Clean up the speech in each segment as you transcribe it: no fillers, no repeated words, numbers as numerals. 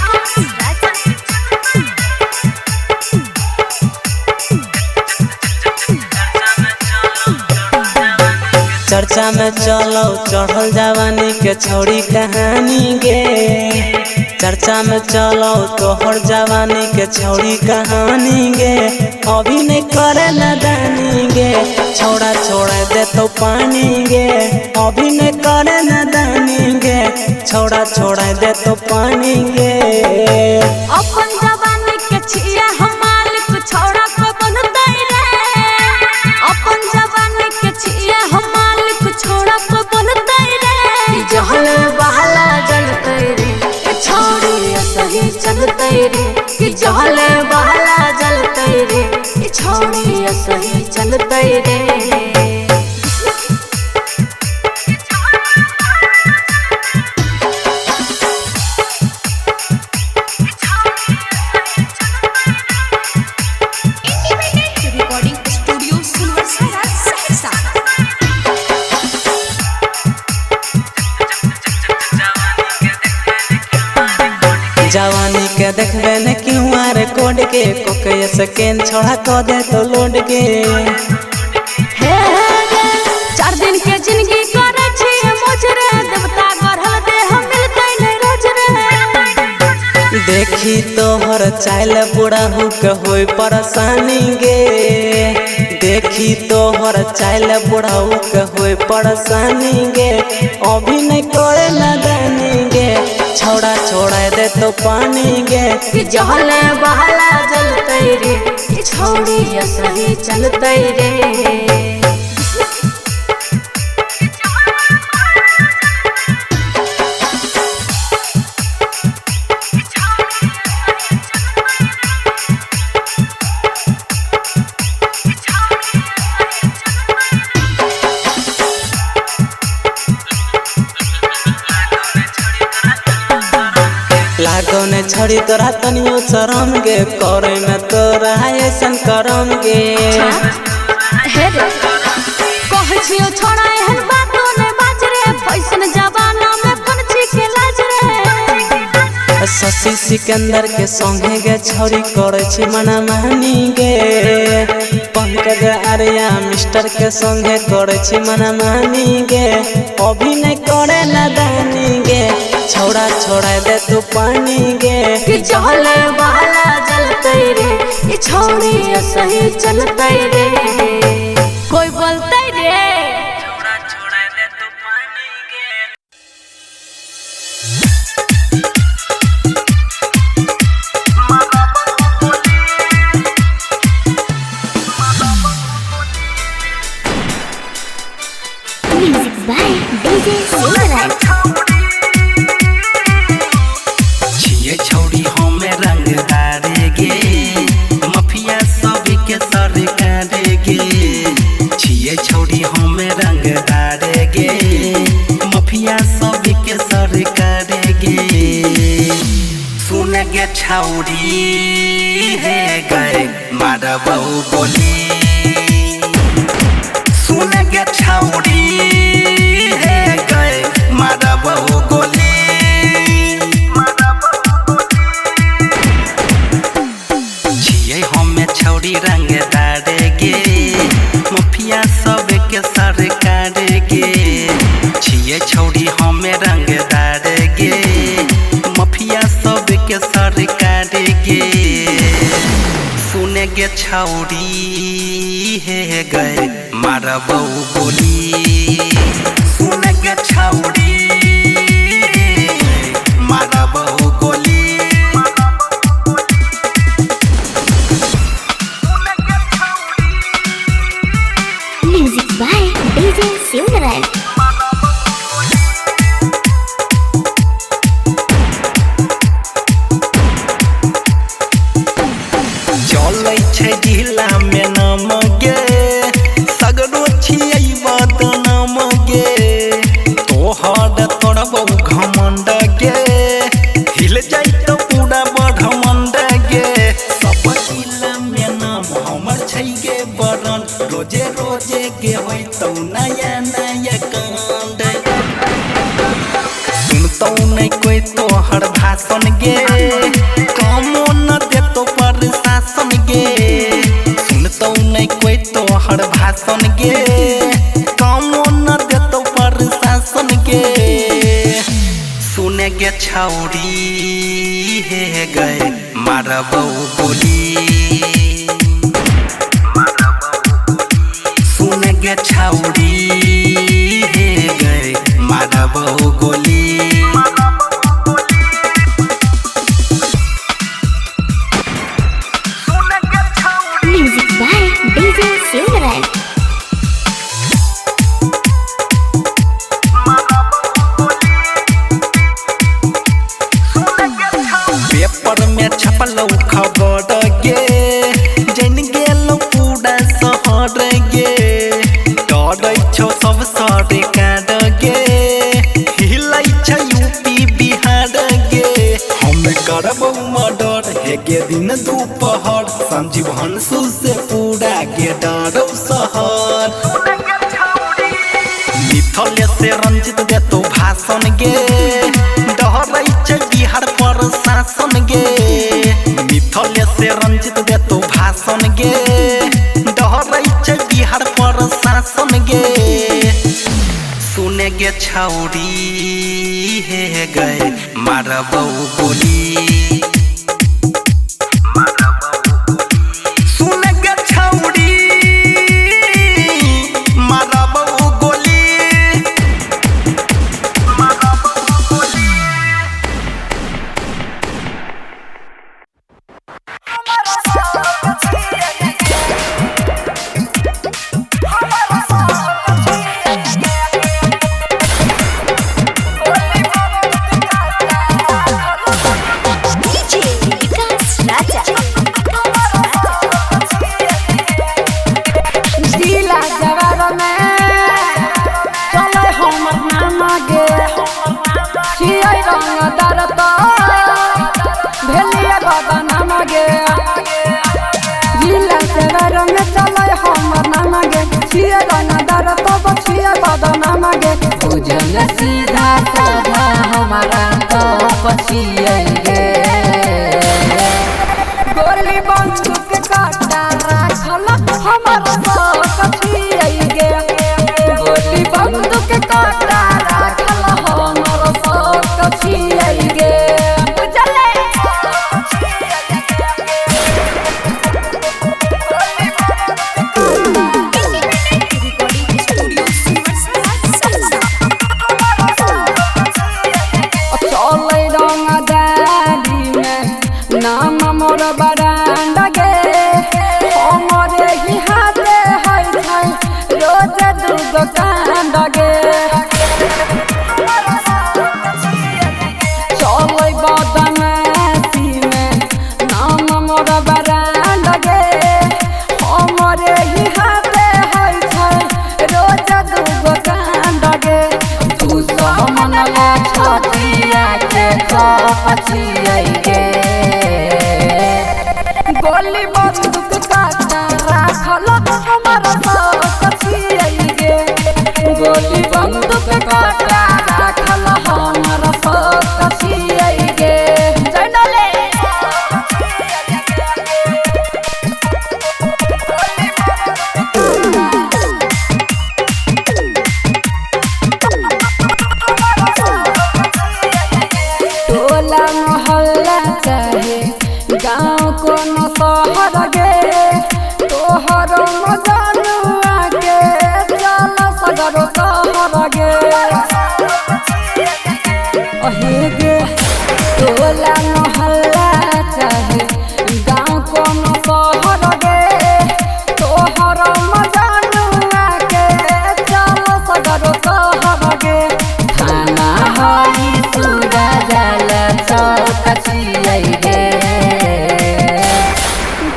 राजा। चर्चा में चलो चढ़ल जवानी के छोड़ी कहानी गे। चर्चा में चलो तोहर जवानी के छोड़ी कहानी गे। अभी नहीं करे नदानी गे, छोड़ा छोड़ा दे तो पानी गे। अभी नहीं करे नदानी गे, छोड़ा छोड़ा दे तो पानी गे। अपन जवानी के छिया हम मालिक छोड़ा को बनतै रे। अपन जवानी के छिया हम मालिक छोड़ा को बनतै रे। जहल बहला जलतै रे छोड़ी सही चलतै रे। कि जहल बहला जलतै रे छोड़ी सही चलतै रे। Recording studio Sulwarsara Saharsa. जवानी के देखबे न क्यूआर कोड के, कोके स्कैन छोड़ा को दे तो लोड के। हे रे चार दिन के जिंदगी करे छी मौज रे। देवता गढ़ल देह मिलतै नै रोज रे। देखी तोहर चाइल बुढ़ाहू के होई परेशानी गे। देखी तोहर चाइल बुढ़ाहू के होई परेशानी गे। अभी नहीं करे नदानी गे, छोड़ा छोड़ा दे तो पानी गे। कि जहल बहला जलतै रे छोड़ी सही चलतै रे। लागो ने छड़ी तोरा तनियो शरम गे, करे में तोरा ऐसन करम गे। हे रे कहै छियौ छोड़ा एहन बातो नै बाज रे। फैशन जमाना में कोन छी के लाज रे। शशि सिकंदर के संगे गे छौरी करे छी मना मानी गे। पंकज आर्या मिस्टर के संगे करे छी मना मानी गे। अभी नहीं करे नदानी गे, छोड़ा छोड़ा दे तू पानी गे। कि जहल बहला जलतै रे छोड़ी सही चलतै रे। कोई बोलतै रे। छोड़ा छोड़ा दे तू पानी गे। Music by DJ Silverlight. छिए छौड़ी हमें रंगदार गे, माफिया सब के सरकार गे। छिए छौड़ी हमें रंगदार गे, माफिया सब के सरकार गे। सुन गे छौड़ी हे गए मारबौ बोली। सुन गे छौड़ी हे गए मारबौ गोली। छियै हमें छौड़ी रंगदार गे, माफिया सब के सरकार गे। छियै छौड़ी हमें रंगदार गे, माफिया सब के सरकार गे। सुन गे छौड़ी हे गए मारबौ गोली। सुन गे छौड़ी मारबौ गोली। Music by DJ Silverlight. चलै छै जिला में नाम गे, सगरो छियै बदनाम गे। तोहर तोड़बौ घमंड गे, हिल जाइतौ पूरा ब्रह्मंड गे। सब जिला में नाम हमर छै गे बरन, रोजे रोजे गे होइतौ नया नया कांड। सुनतौ नै कोई तोहर भाषण गे, हे गए मारबौ गोली। सुन गे छौड़ी हे गए मारबौ गोली। Music by DJ Shivnarayan. Paper में छपलौ खबर गे, जन गेलौ पूरा शहर गे, डरै छौ सब सरकार गे, हिलै छै यूपी बिहार गे। हम करबौ मर्डर हे गे दिन दुपहर, संजीव हंसू से पूरा गे डरौ शहर। मिथले से रंजित देतो भाषण गे, डरै छै बिहार पर शासन गे। मिथले से रंजित देतो भाषण गे, डरै छै बिहार पर शासन गे। सुन गे छौड़ी हे गए मारबौ गोली। सुन गे छौड़ी मारबौ गोली। DJ Vikas Raja. जिला जवार में चले हमर नाम गे, छियै रंगदार त भेलिया बाबा नाम गे। जिला जवार में चले हमर नाम गे, छियै रंगदार त छियै बाबा नाम गे। बुझल सीधा साधा हमारा तो पछियै गे, गोली बंदूक काटा राखल हमर पछियै गे। गोली बंदूक काटा राखल हमर पछियै गे। बुझले रिकॉर्डिंग स्टूडियो सुनवरसा सहरसा। चलै रंगदारी में नाम मोर बरांड गे, हमरे ही हाथे है छै रोज दुगो कांड गे। चलै बदमाशी में नाम मोर बरांड गे, हमरे ही हाथे है छै रोज दुगो कांड गे। तू मन ला छतिया के पछियै गे, गोली बंदूक काटा राखल हमर पछियै गे। गोली बंदूक काटा राखल हमर पछियै गे। जनले टोला मोहल्ला चाहे गाँव कोनो शहर गे, तोहर मजनुआ के चल सगरो शहर गे। अहे गे टोला मोहल्ला चाहे गाँव कोनो शहर गे, तोहर मजनुआ के चल सगरो शहर गे। थाना हई सूरजल चौक छियै गे,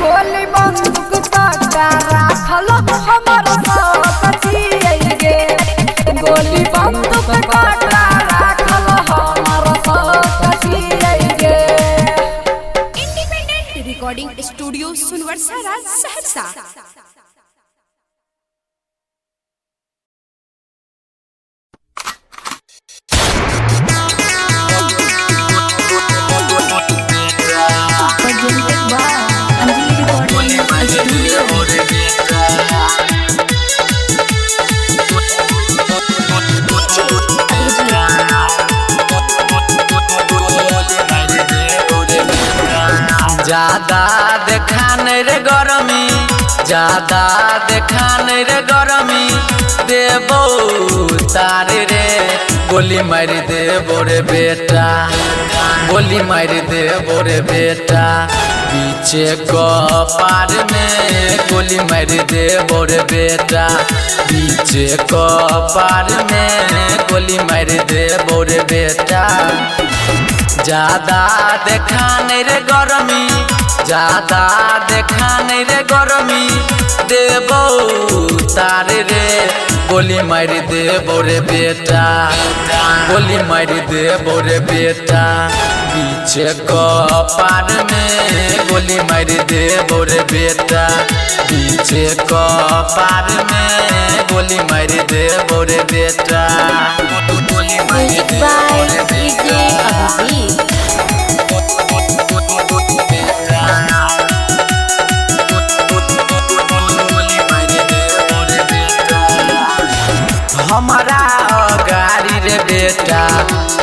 गोली बंदूक काटा राखल हमर पछियै गे। गोली बंदूक काटा राखल हमर पछियै गे। Independent recording studio Sunwarsa Saharsa. Presented by Anjali Recording Studio. DJ ज्यादा देखा नहीं रे गरमी, ज्यादा देखा नहीं रे गरमी, देबो तारे रे गोली मार देबो रे बेटा, गोली मार देबो रे बेटा, पीछे कपार में गोली मार देबो रे बेटा, पीछे कपार में गोली मार देबो रे बेटा। ज्यादा देखा नहीं रे गरमी, ज्यादा देखा नहीं रे गरमी, देबो तारे रे गोली मार देबो रे बेटा, गोली मार देबो रे बेटा, पीछे कपार में गोली मार देबो रे बेटा, पीछे कपार में गोली मार देबो रे बेटा। Music by DJ Abhijit. हमारा गाड़ी रे बेटा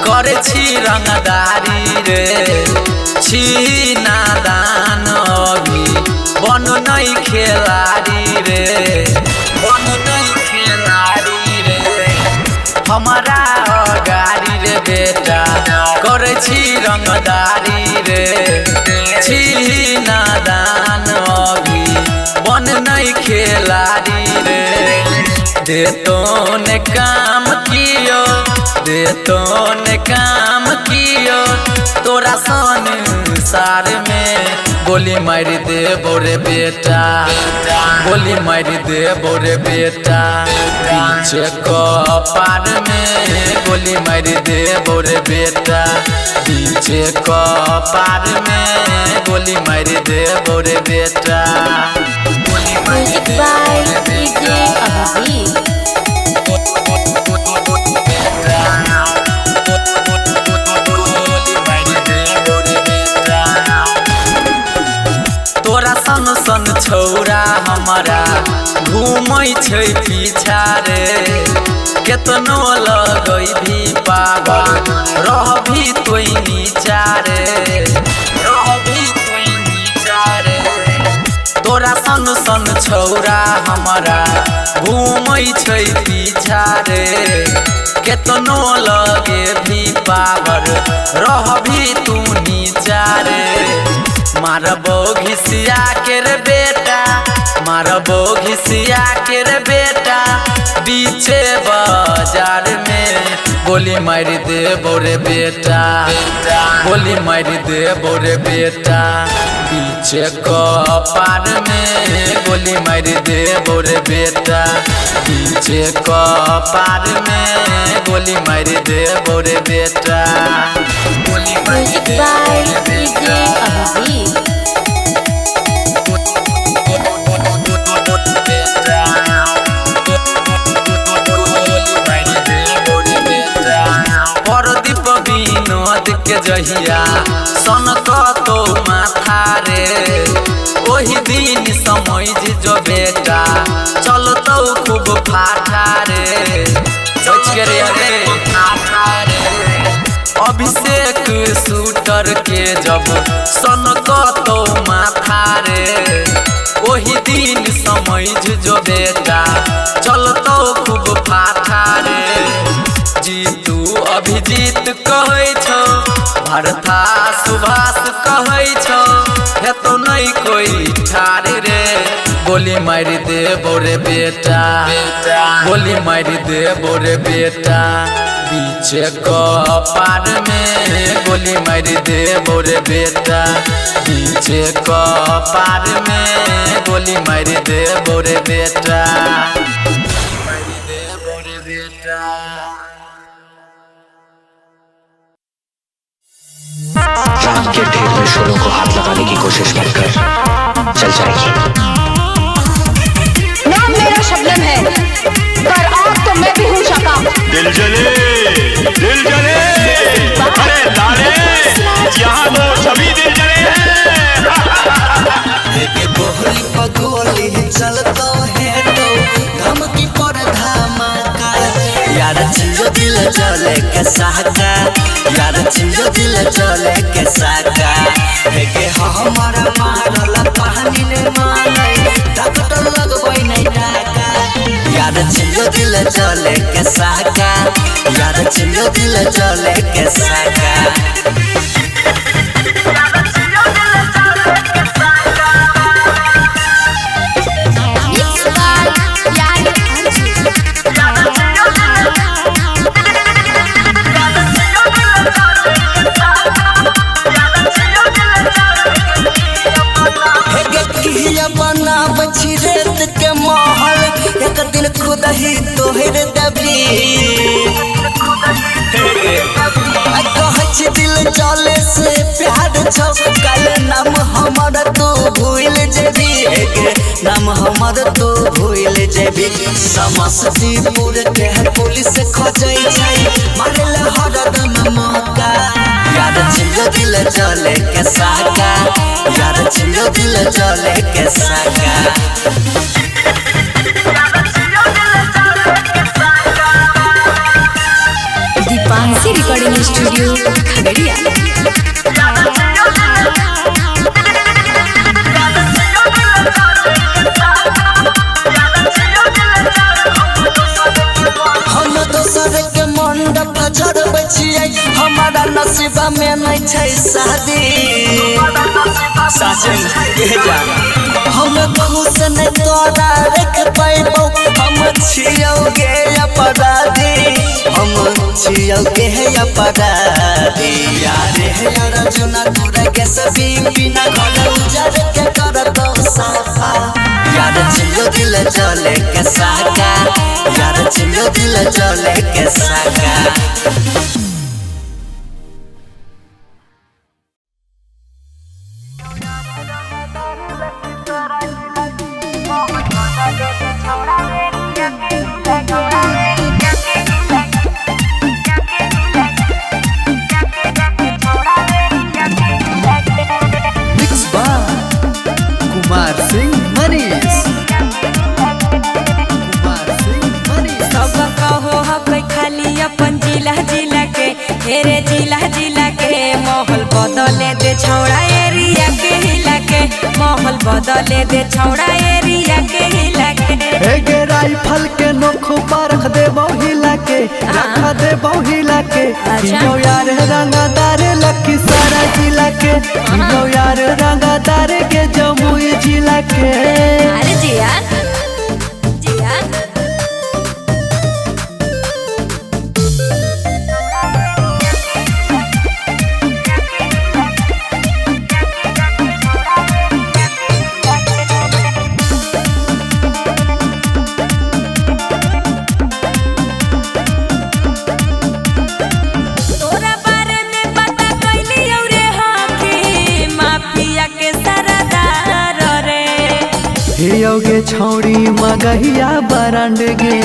करे छी रंगदारी रे, छी नादान अभी बन नहीं खेलाड़ी रे, बन नहीं खेलाड़ी रे। हमारा गाड़ी रे बेटा करे छी रंगदारी रे, छी नादान अभी बन नहीं खेलाड़ी रे। दे तो ने काम कियो, दे तो ने काम कियो, तोरा संसार में गोली मार देबो रे बेटा, गोली मार देबो रे बेटा, पीछे कपार में गोली मार देबो रे बेटा, पीछे कपार में गोली मार देबो रे बेटा। Music by DJ Abhijit. तोरा सन सन छौरा हमारा घूमै छै पीछा रे, केतनो लगै भी पावर रहबी तोय नीचा रे, रहबी तोय नीचा रे। तोरा सन सन छौरा हमारा घूमै छै पीछा रे, केतनो लगे भी पावर रहबी तू नीचा रे। मारबो घिसिया के रे बेटा, मारबो घिसिया के रे बेटा, बीचे बाजार में गोली मार देबो रे बेटा, गोली मार देबो रे बेटा, पीछे कपार में गोली मार देबो रे बेटा, पीछे कपार में गोली मार देबो रे बेटा। Music by DJ Abhijit. Pradeep Vinod के जहिया सन कतो माथा रे, ओही दिन समझ जो बेटा चलतो खूब फाटा रे, सोच के रे रे। अभिषेक शूटर के जब सन कतो माथा रे, ओही दिन समझ जो बेटा चलतो खूब फाटा रे। जीतू अभिजीत कहै छौ, भरता सुभाष कहै छौ, हेतौ नहीं कोई ठार रे, गोली मार देबो रे बेटा, गोली मार देबो रे बेटा, पीछे कपार में गोली मार देबो रे बेटा, पीछे कपार में गोली मार देबो रे बेटा, मार देबो रे बेटा। रात के ढेर में शोलों को हाथ लगाने की कोशिश मत कर, चल जाएगी। नाम मेरा शबनम है, पर आग तो मैं भी हूँ शका। दिल जले, दिल जले, अरे लाले, यहाँ तो सभी दिल जले हैं। गोली पगोली चलता है तो धमकी पर धमाका, यार जियो दिल जले के साका, यार जियो दिल जले के साका, हे के हमारा के साका, यार छियो दिल जले के साका। के महल एक दिन खुद ही तोहर दबी, कहै दिल जले से प्यार छौ, कल नाम हमर तू भूल जेबी, नाम हमर तू भूल जेबी। समस्तीपुर के पुलिस खोजै छै, मारल हरदम मौका, यार छियो दिल जले के साका, यार छियो दिल जले के साका। Deepanshi recording studio Khagaria. हम दोसर के मंडप झड़बै छियै, हमारा नसीब में नहीं छै शादी, हम खुश नहीं तोरा रख पैबौ, हम छियौ गे अपराधी, हम छियौ गे अपराधी। यार हे अर्जुना तोरा के सभी बिना घर उजर के करतौ साफा, यार छियौ दिल जले के साका, यार छियौ दिल जले के साका। कुमार सिंह मनीष, कुमार सिंह मनीष। सब कहो हकै खाली अपन जिला जिला के, हेरे जिला जिला के माहौल बदले दे छौड़ा एरिया के हिला के, माहौल बदले दे छौड़ा एरिया के हिला के। एगे राइफल के नोख पर रख दे हिला के, रख दे हिला के। यो यार रंगदार लखी सारा जिला के, यो यार रंगदार के जमुई जिला के। अरे जिया जिया तोरा बारे में पता कैली रे हकी माफिया के सरदार रे। योगे छौड़ी मगहिया बरांड गे,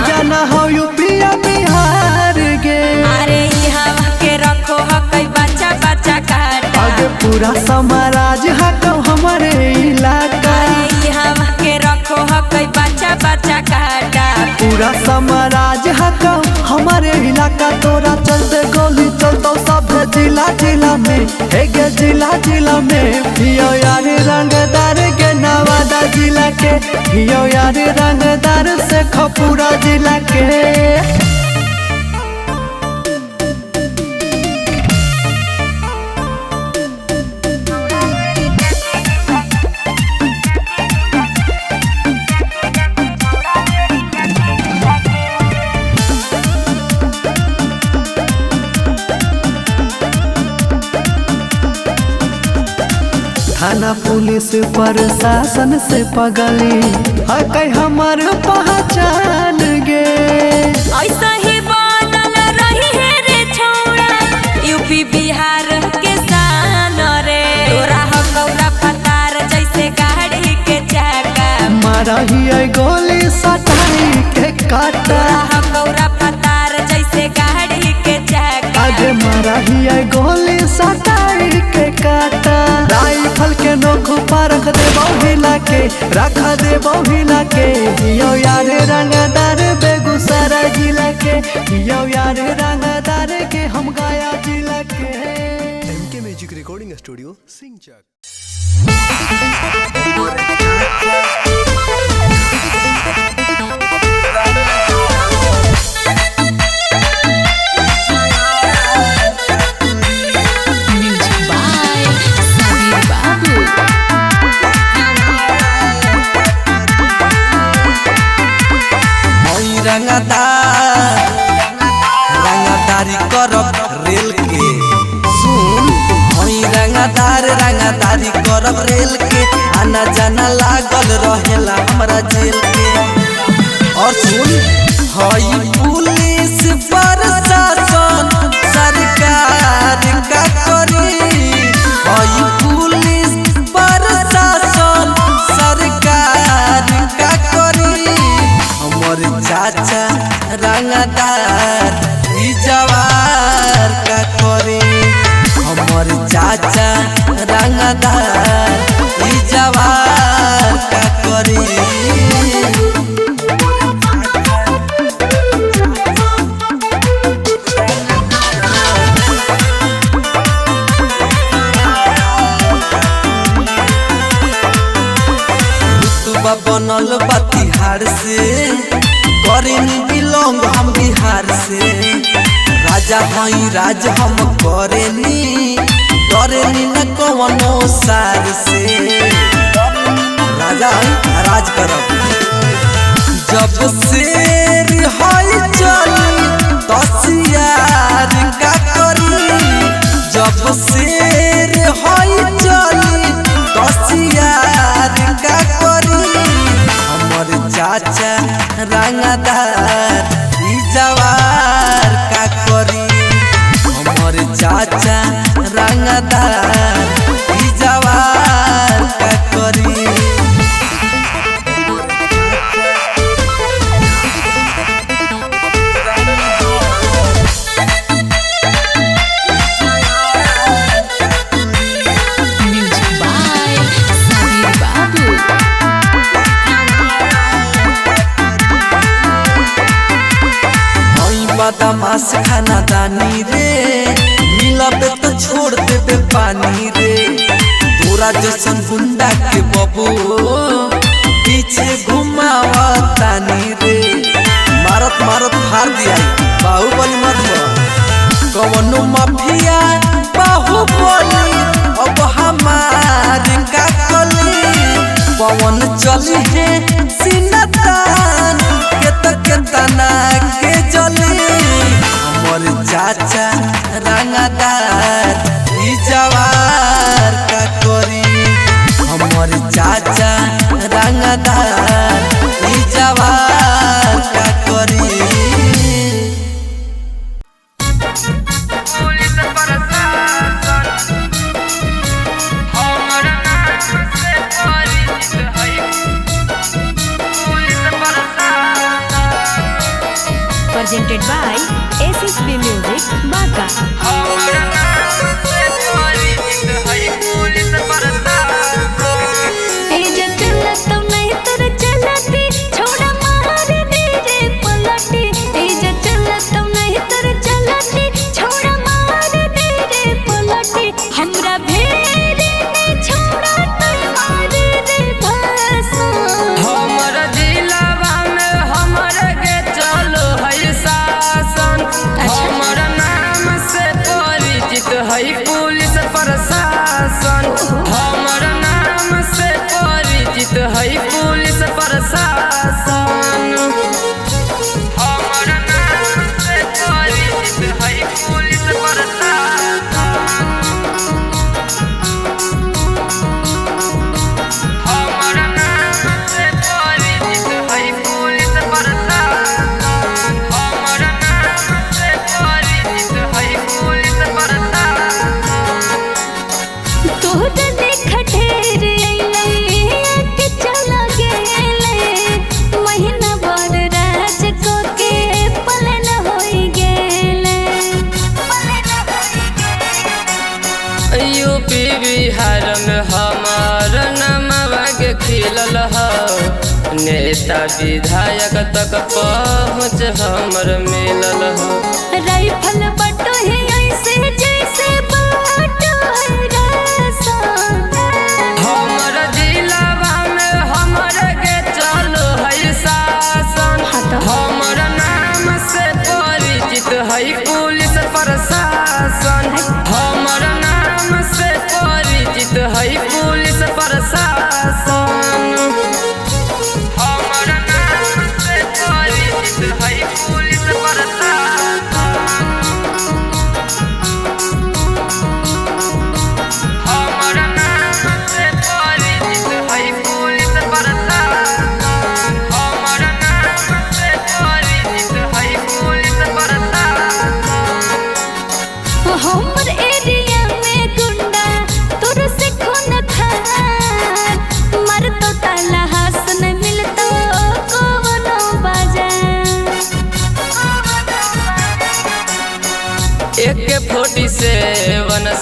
जाना हो यूपीया बिहार गे। अरे यहाँ के रखो हकै बच्चा बच्चा काटा, आगे पूरा समाराज हकौ हमारे इलाका। अरे यहाँ के रखो हकै बच्चा बच्चा काटा, पूरा समाराज हकौ हमारे इलाका। तोरा चलते गोली चलतो सब जिला जिला में, हेगे जिला जिला में। यो यार रंगदार के नवादा जिला के, यो यार रंगदार से खपूरा जिला के। थाना पुलिस प्रशासन से पगली हकै हमर पहचान गे। ऐसा ही बनल रही है रे छौड़ा यूपी बिहार के शान रे। तोरा हकौरा फतार जैसे गाड़ी के चाका, मारही गोली सटाई के काटा। तोरा हकौरा फतार जैसे गाड़ी के चाका, आगे मारही गोली सटाई के काटा। राइफल के नोख पर रख दे हिला के, रख दे हिला के। यो यार रंगदार बेगूसराय जिला के, यो यार रंगदार के हम गया जिला के। MK music recording studio Singhchak. रंगदार, रंगदारी करब रेल के। सुन हई रंगदार, रंगदारी करब रेल के, आना जाना लागल रहेला हमरा जेल के। और सुन हई पुलिस प्रशासन सरकार का करी, हई पुलिस प्रशासन सरकार का करी। हमर चाचा रंगदार ई जवार का करी, हमर चाचा रंगदार ई जवार का करी। बनल बा तिहार से, करेनी बिलोंग हम बिहार से। राजा हई राज हम करेनी, डरेनी न कवनो सार से। राजा हई राज करब। जब शेर हई चली तसियार का करी, जब शेर हई चली तसियार का करी। हमर चाचा रंगदार ई जवार का करी, हमर चाचा रंगदार ई जवार का करी। म्यूजिक बाय सबीर बाबू। बदमाश खाना दानी रे, मिलबे तो छोड़ देबे पानी रे। तोरा जैसन गुंडा के बबू पीछे घुमावा तानी रे, मारत मारत फाड़ दिया बाहुबली मत कवनो माफिया बाहुबली अब हमार का कली। पवन चली है सीना तान के तक तना के जली। हमर चाचा रंगदार ई जवार का करी, हमर चाचा रंगदार ई जवार का करी। Presented by SSB Music, Baka. हमरा भेड़ में छोड़ा तलवार रे भाषा। हमर जिलावा में हमर के चलो है शासन, हमर नाम से परिचित है पुलिस प्रशासन, हमर नाम से परिचित है पुलिस प्रशासन, हमर नाम से परिचित है पुलिस प्रशासन, हमर नाम से परिचित है पुलिस प्रशासन, हमर नाम से परिचित है पुलिस प्रशासन। तोहरा देख ढेर अइलै के चला गेलै, महीना भर राज क के पलन होई गेलै। यूपी बिहार में हमार नामवा के खिलल हो, नेता विधायक तक पहुँच हमर मिलल हो। राइफल बटो है ऐसे जैसे बाटो है रसा। हमर जिलावा में हमर के चलो है शासन, हमर नाम से परिचित है पुलिस प्रशासन, हमर नाम से परिचित है पुलिस प्रशासन, हमर नाम से परिचित है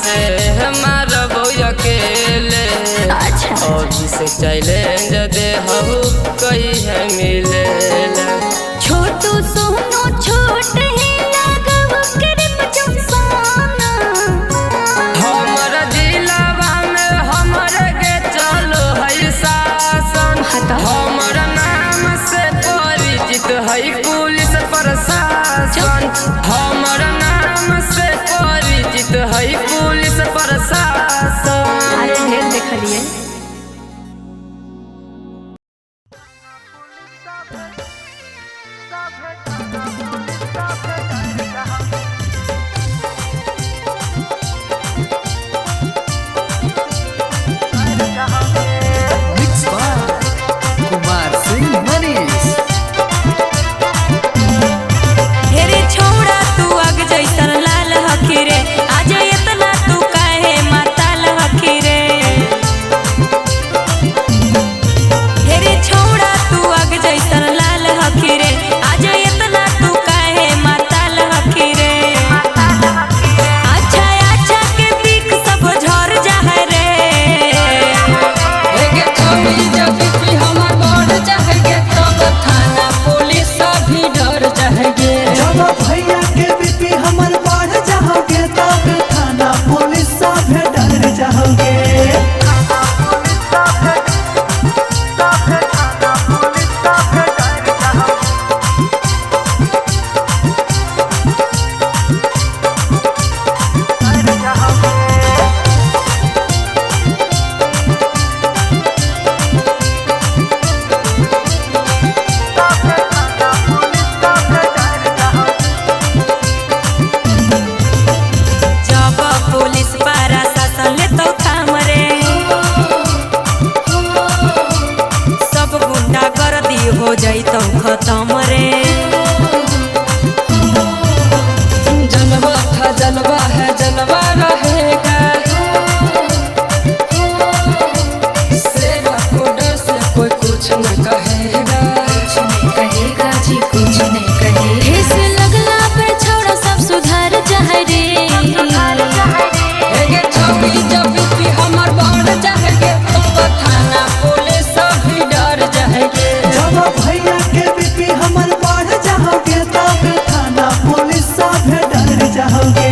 से मारबो अकेले। अच्छा। अभी से चैलेंज दे हूँ कही है मिले। छोटू सोनू छोट ही लागव कृप चमसाना। हमर जिलावा में हमर के चलो है शासन। हमर नाम से परिचित है पुलिस प्रशासन। हमर नाम से परिचित है पुलिस प्रशासन। अरे ढेर देखलिए। Mix by Kumar Singh Manish. हेरे छौड़ा तू आग जैसन लाल हखी रे, आज इतना तू काहे माताल हखी रे। हेरे छौड़ा तू आग जैसन लाल हखी रे, आज इतना तू काहे माताल हखी रे। अच्छा अच्छा के पीक सब झर जाहे रे। एगे छौड़ी जब भी हमर बढ़ जाएगे तब थाना पुलिस भी डर जाएगे। जब भैया के बीपी हमर बढ़ जाओगे तब थाना पुलिस सब डर जाओगे। जब पुलिस प्रशासन ले तो थाम रे, सब गुंडा गर्दी हो जैतौ खत्म रे। जलवा था जलवा है जलवा रहेगा, सेवा को डर से कोई कुछ न कहेगा। कुछ नहीं कहेगा जी, कुछ नहीं कहेगा। ठेस लगला पे छौड़ा सब सुधार जाहे रे। एगे छौड़ी जब भी हमर बढ़ जाएगे तब थाना पुलिस भी डर जाएगे। जब भैया के बीपी हमर बढ़ जाओगे तब थाना पुलिस सब डर जाओगे।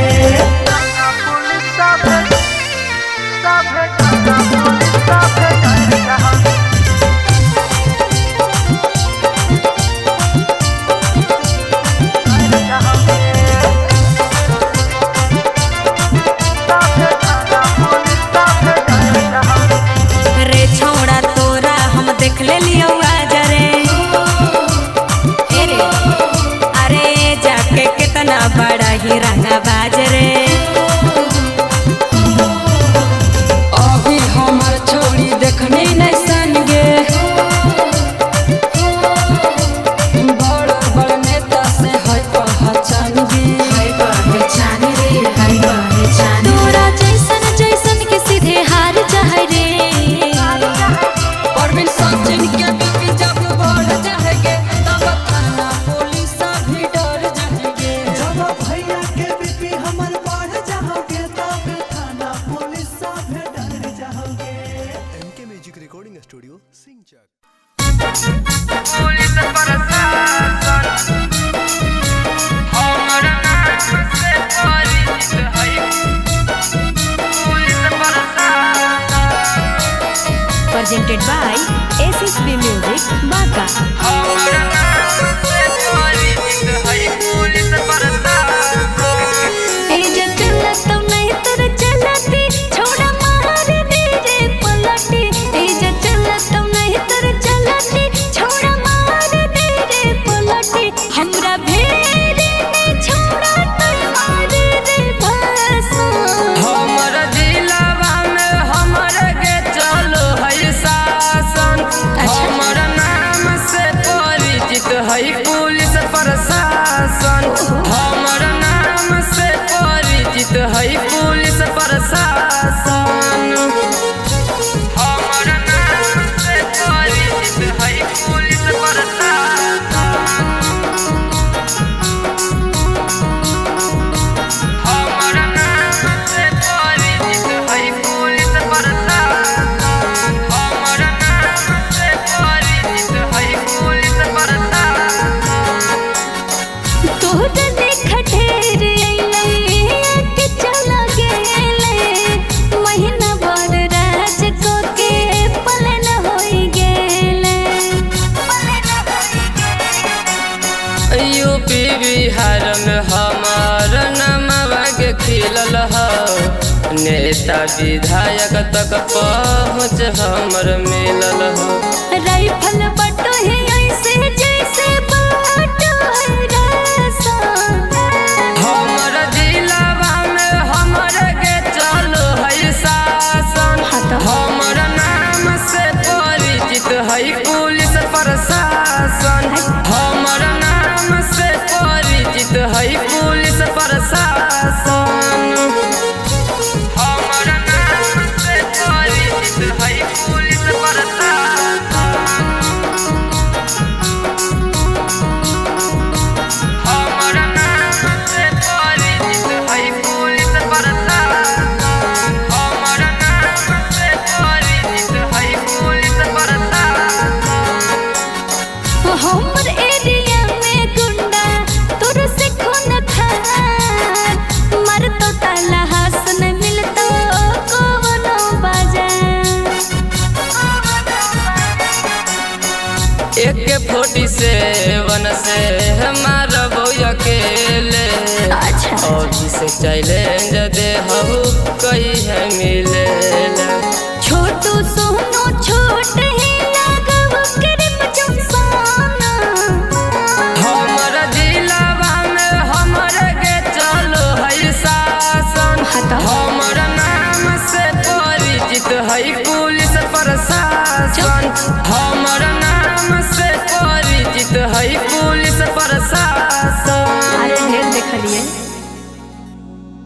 रे छौड़ा तोरा हम देख ले लियौ आज रे। ए रे, अरे जाके कितना बड़ा ही रंगबाज रे। अभी हमर छौड़ी देखने नहीं सन गे, बड़ बड़ नेता से है पहचान गे। हाय पहचान रे, हाय पहचान। तोरा जैसन जैसन के सीधे हार जाहे रे। परवीन सचिन के बीपी जब बढ़ जाएगे तब थाना पुलिस भी डर जाएगे। जब भैया के बीपी हमर बढ़ जाओगे तब थाना पुलिस सब डर जाओगे। MK music recording studio Singhchak. Police प्रशासन हमर नाम से परिचित है पुलिस प्रशासन। Presented by SSB Music Baka. हमर नाम से परिचित है पुलिस प्रशासन। ए जचल तो नहीं तर चलती छोड़ा मार दे रे पलटी। ए जचल तो नहीं तर चलती छोड़ा मार दे रे पलटी। हमरा भेरे ने छोड़ा तो मार दे भाषण। हमर जिलावा में हमर के चलो है शासन। नेता विधायक तक पहुँच हमर मिलल हो। राइफल बटो है ऐसे जैसे बटो है रसा। हमर जिलावा में हमर के चलो है शासन। हमर नाम से परिचित है पुलिस प्रशासन। हमर नाम से परिचित है पुलिस प्रशासन। हमर नाम से परिचित है पुलिस प्रशासन। हमर नाम से परिचित है पुलिस प्रशासन। हमर नाम से परिचित है पुलिस प्रशासन। हमर एरिया में गुंडा तोर से खून खान, मर तो ताला हासन मिलतो कोनो बाजार। AK-47 से मारबो अकेले। अभी से चैलेंज दे हूँ कही है मिले। छोटू सोनू छोट ही लागब क्रीम चमसाना। हमर जिलावा में हमर के चलो है शासन। हमर नाम से परिचित है पुलिस प्रशासन। हमर